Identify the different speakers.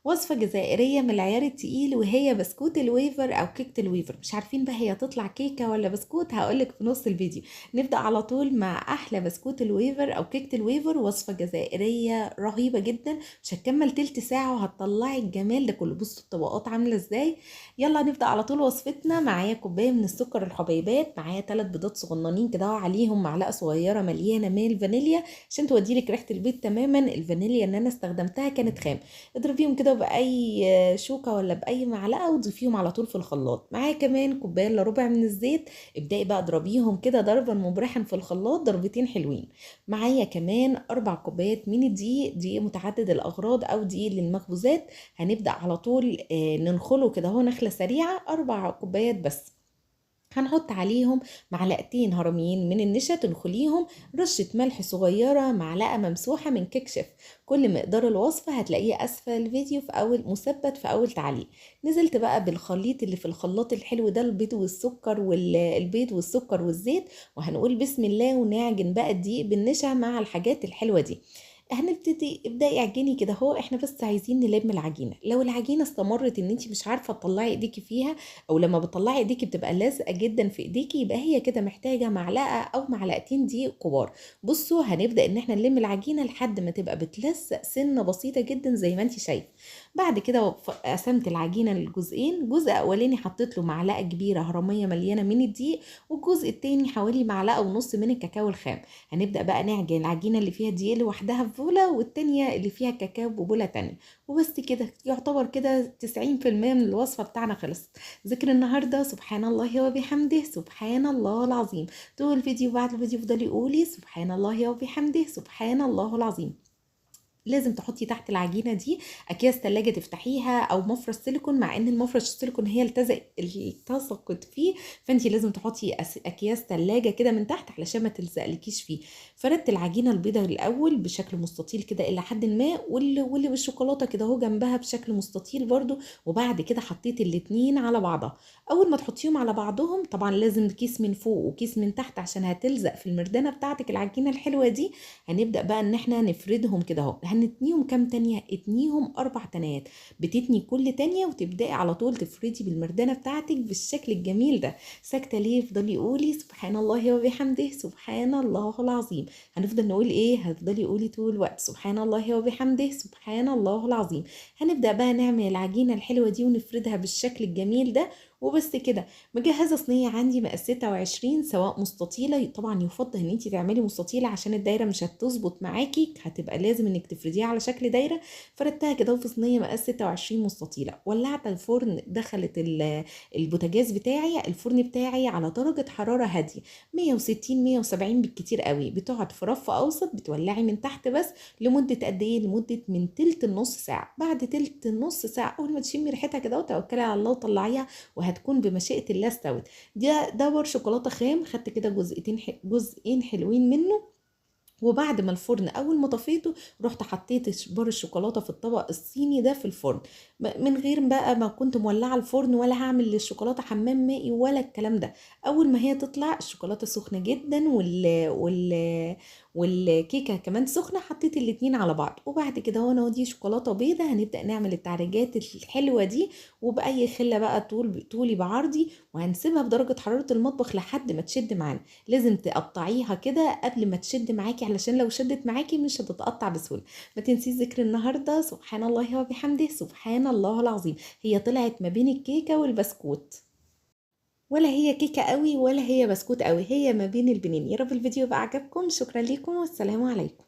Speaker 1: وصفة جزائرية من العيار التقيل، وهي بسكوت الويفر أو كيكة الويفر. مش عارفين بقى هي تطلع كيكة ولا بسكوت، هقولك في نص الفيديو. نبدأ على طول مع أحلى بسكوت الويفر أو كيكة الويفر، وصفة جزائرية رهيبة جدا، مش هتكمل تلت ساعة وهتطلعي الجمال ده كله. بصوا الطبقات عاملة ازاي. يلا نبدأ على طول وصفتنا. معايا كوباية من السكر الحبيبات، معايا 3 بيضات صغننين كده عليهم معلقة صغيرة مليانة من الفانيليا عشان توديلك ريحة البيض تماما. الفانيليا اللي أنا استخدمتها كانت خام، اضربيهم كده بأي شوكة ولا بأي معلقة وضيفيهم على طول في الخلاط. معايا كمان كوباية إلا ربع من الزيت، ابدأي بقى اضربيهم كده ضربا مبرحا في الخلاط، ضربتين حلوين. معايا كمان 4 كوبايات من الدقيق، دقيق متعدد الأغراض أو دقيق للمخبوزات. هنبدأ على طول، ننخله كده اهو نخلة سريعة، 4 كوبايات بس. هنحط عليهم معلقتين هرميين من النشا تنخليهم، رشة ملح صغيرة، معلقة ممسوحة من كيك شيف. كل مقدار الوصفة هتلاقيه أسفل الفيديو في أول مثبت في أول تعليق. نزلت بقى بالخليط اللي في الخلاط الحلو ده، البيض والسكر والبيض والسكر والزيت، وهنقول بسم الله ونعجن بقى الدقيق بالنشا مع الحاجات الحلوة دي. هنبتدي ابدأي اعجني كده اهو. احنا بس عايزين نلم العجينة. لو العجينة استمرت ان انتي مش عارفة تطلعي ايديكي فيها، او لما بتطلعي ايديكي بتبقى لازقة جدا في ايديكي، يبقى هي كده محتاجة معلقة او معلقتين دقيق كبار. بصوا هنبدأ ان احنا نلم العجينة لحد ما تبقى بتلزق سنة بسيطة جدا زي ما انتي شايفة. بعد كده قسمت العجينة لجزئين، جزء اولاني حطيت له معلقة كبيرة هرمية مليانة من الدقيق، والجزء التاني حوالي معلقة ونص من الكاكاو الخام. هنبدأ بقى نعجن العجينة اللي فيها دقيق لوحدها في بولة، والتانية اللي فيها كاكاو ببولة تانية. وبس كده يعتبر كده تسعين في المية من الوصفة بتاعنا خلصت. ذكر النهاردة سبحان الله وبحمده سبحان الله العظيم. طول الفيديو بعد الفيديو فضلي قولي سبحان الله وبحمده سبحان الله العظيم. لازم تحطي تحت العجينة دي أكياس تلاجة تفتحيها أو مفرش سيليكون، مع إن المفرش السيليكون هي التصقت فيه، فأنتي لازم تحطي أكياس تلاجة كده من تحت علشان ما تلزقلكيش فيه. فردت العجينة البيضة الأول بشكل مستطيل كده إلى حد ما، واللي بالشوكولاتة كده أهو جنبها بشكل مستطيل برضو، وبعد كده حطيت الاتنين على بعضها. أول ما تحطيهم على بعضهم طبعا لازم كيس من فوق وكيس من تحت عشان هتلزق في المردانة بتاعتك العجينة الحلوة دي. هنبدأ بقى إن احنا نفردهم كده أهو. هنتنيهم كام تانية؟ اتنيهم 4 تنيات، بتتني كل تانية وتبدأي على طول تفردي بالمردانة بتاعتك بالشكل الجميل ده. ساكتة ليه؟ افضلي قولي سبحان الله وبحمده سبحان الله العظيم. هنفضل نقول ايه؟ هتفضلي قولي طول الوقت سبحان الله وبحمده سبحان الله العظيم. هنبدأ بقى نعمل العجينة الحلوة دي ونفردها بالشكل الجميل ده. وبس كده. مجهزة صينية عندي مقاس 26، سواء مستطيلة، طبعا يفضل ان انتي تعملي مستطيلة عشان الدايرة مش هتظبط معاكي، هتبقى لازم انك تفرديها على شكل دايرة. فردتها كده في صينية مقاس 26 مستطيلة. ولعت الفرن، دخلت البوتاجاز بتاعي، الفرن بتاعي على درجة حرارة هادية 160 170 بالكتير قوي. بتقعد في رف اوسط، بتولعي من تحت بس لمدة قد ايه؟ لمدة من تلت النص ساعة. بعد تلت النص ساعة اول ما تشمي ريحتها كده وتوكلي على الله وطلعيها، وهتكون بمشيئة الله استوت. ده بار شوكولاتة خام، خدت كده جزئين حلوين منه. وبعد ما الفرن اول ما طفيته رحت حطيت بار الشوكولاتة في الطبق الصيني ده في الفرن، من غير بقى ما كنت مولعه الفرن ولا هعمل للشوكولاته حمام مائي ولا الكلام ده. اول ما هي تطلع الشوكولاتة سخنة جدا والكيكه كمان سخنة، حطيت الاتنين على بعض. وبعد كده وانا دي شوكولاتة بيضة هنبدا نعمل التعريجات الحلوة دي، وباي خله بقى طولي بعرضي، وهنسيبها بدرجة حرارة المطبخ لحد ما تشد معانا. لازم تقطعيها كده قبل ما تشد معاكي علشان لو شدت معاكي مش هتتقطع بسهولة. ما تنسيش ذكر النهارده سبحان الله وبحمده سبحان الله العظيم. هي طلعت ما بين الكيكه والبسكوت، ولا هي كيكة قوي ولا هي بسكوت قوي، هي ما بين البنين. يا رب الفيديو يبقى عجبكم. شكرا لكم والسلام عليكم.